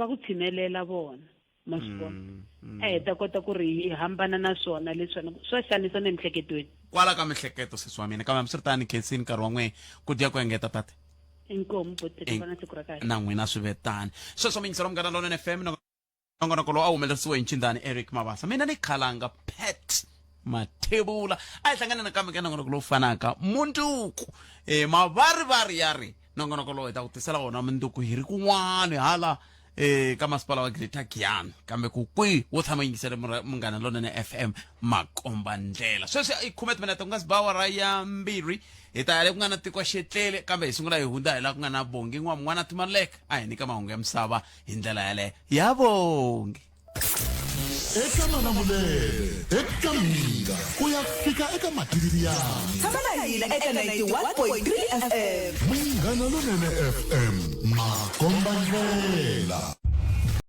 Va ku tshinelela vona ma swi vona mm, mm. a hi ta kota ku ri hi hambana na swona leswiwani swa xanisa na emiehleketweni kwala ka mihleketo sesi wa mina kambe hambiswiritani khensini nkarhi wa n'we ku dya ku engeta tate inkomu botena siku ra kahle na n'wina swi vetani sweswo miyingiselo munghana lonene fm nongonoko lowu a humelerisiwe hi nchindani eric mabasa mina ni khalanga pet mathebula a hi hlangane nakambe ka nongonoko lowu fanaka munduku e mavarivari ya ri nongonoko lowu hi ta ku tisela wona munduku hi ri kun'wana hala e ka masipala wa greater giyani kambe ku kwihi wo tshama yingisele munghana lonene fm makomba ndlela sweswi i khume timinete ku nga si ba awara ya mbirhi hi ta ya le ku nga na tiko xetlele kambe hi sungula hi hundza hi laha ku nga na bongi n'wa timaleka a hi nyika mahungu ya misava hi ndlela yaleyo ya vongi eka malamulele eka mhinga ku ya fika eka matiriyani tshama na hina eka 91.3 fm munghana lonene fm makombandlela.